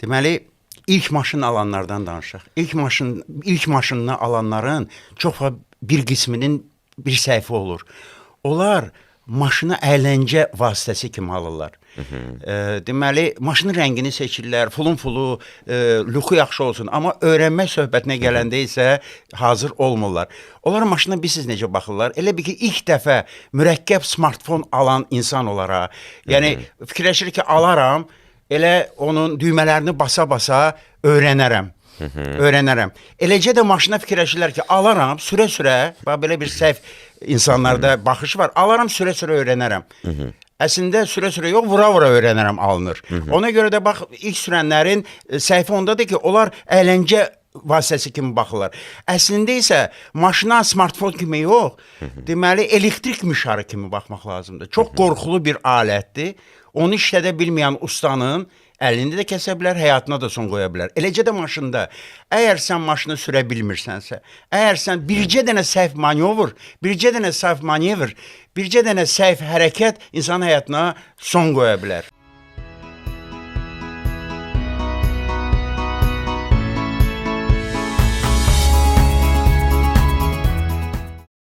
Deməli, ilk maşın alanlardan danışaq. İlk maşınını alanların çox bir qisminin bir səhvi olur. Onlar maşını əyləncə vasitəsi kimi alırlar. Deməli, maşının rəngini seçirlər, fulun fulu, lüxu yaxşı olsun, amma öyrənmə söhbətinə gələndə isə hazır olmurlar. Onlar maşına bilirsiniz necə baxırlar? Elə bil ki, ilk dəfə mürəkkəb smartfon alan insan olaraq, yəni fikirləşir ki, alaram, elə onun düymələrini basa-basa öyrənərəm. Öyrənərəm. Eləcə də maşına fikirləşirlər ki, alaram, sürə-sürə, bax belə bir səhv insanlarda baxış var. Alaram, sürə-sürə öyrənərəm. Əslində sürə-sürə yox, vura-vura öyrənərəm alınır. Ona görə də bax ilk sürənlərin səhvi ondadır ki, onlar əyləncə vasitəsi kimi baxırlar. Əslində isə maşına smartfon kimi yox, deməli elektrik mişarı kimi baxmaq lazımdır. Çox qorxulu bir alətdir. Onu işlədə bilməyən ustanın əlini də kəsə bilər, həyatına da son qoya bilər. Eləcə də maşında. Əgər sən maşını sürə bilmirsənsə, əgər sən bircə dənə səhv manevr, bircə dənə səhv manevr, bircə dənə səhv hərəkət insanın həyatına son qoya bilər.